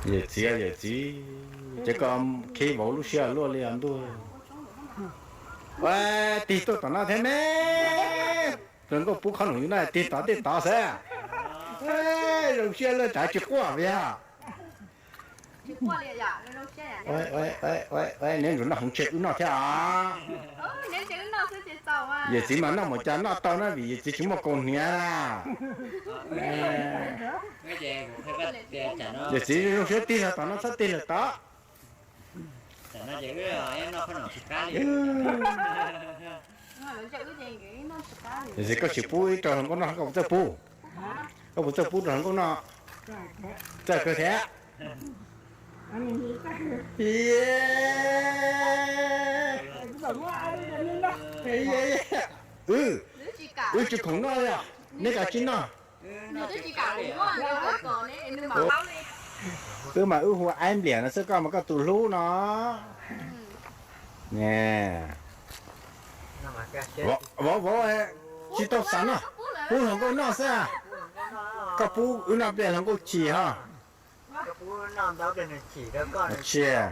Yawm txiv, yawm txiv, ces koj khib vauv lub siab luaj li os ntuj. Ua, tig tuaj tom no thiab me. Hluas nkauj pub khob noom yus no tig tod tig tod xwb. Zoo siab luaj, tsam tsis quaj vim yog. Neb ntsuas noj heev, tseg wb noj thiab os. Yawm txiv mas noj mus cas noj tau na, vim yawm txiv tsis muaj kaus hniav. Yawm txiv zoo siab tig lawm tom no, txhob tig lawm tod. Yawm txiv, koj sim pub ib rau hluas nkauj noj, koj puas txawj pub? Koj puas txawj pub rau hluas nkauj noj? Txawj kawg thiab. Wb tsis khoom noj li os, neb kav tsij noj. Wb mas wb hu Aib Npliam no xwb, koj mas koj tus hlub no. Vauv, vauv, tsis tau xav noj, pub hluas nkauj noj xwb. Koj pub wb noj pliag hluas nkauj chim ho. Tsis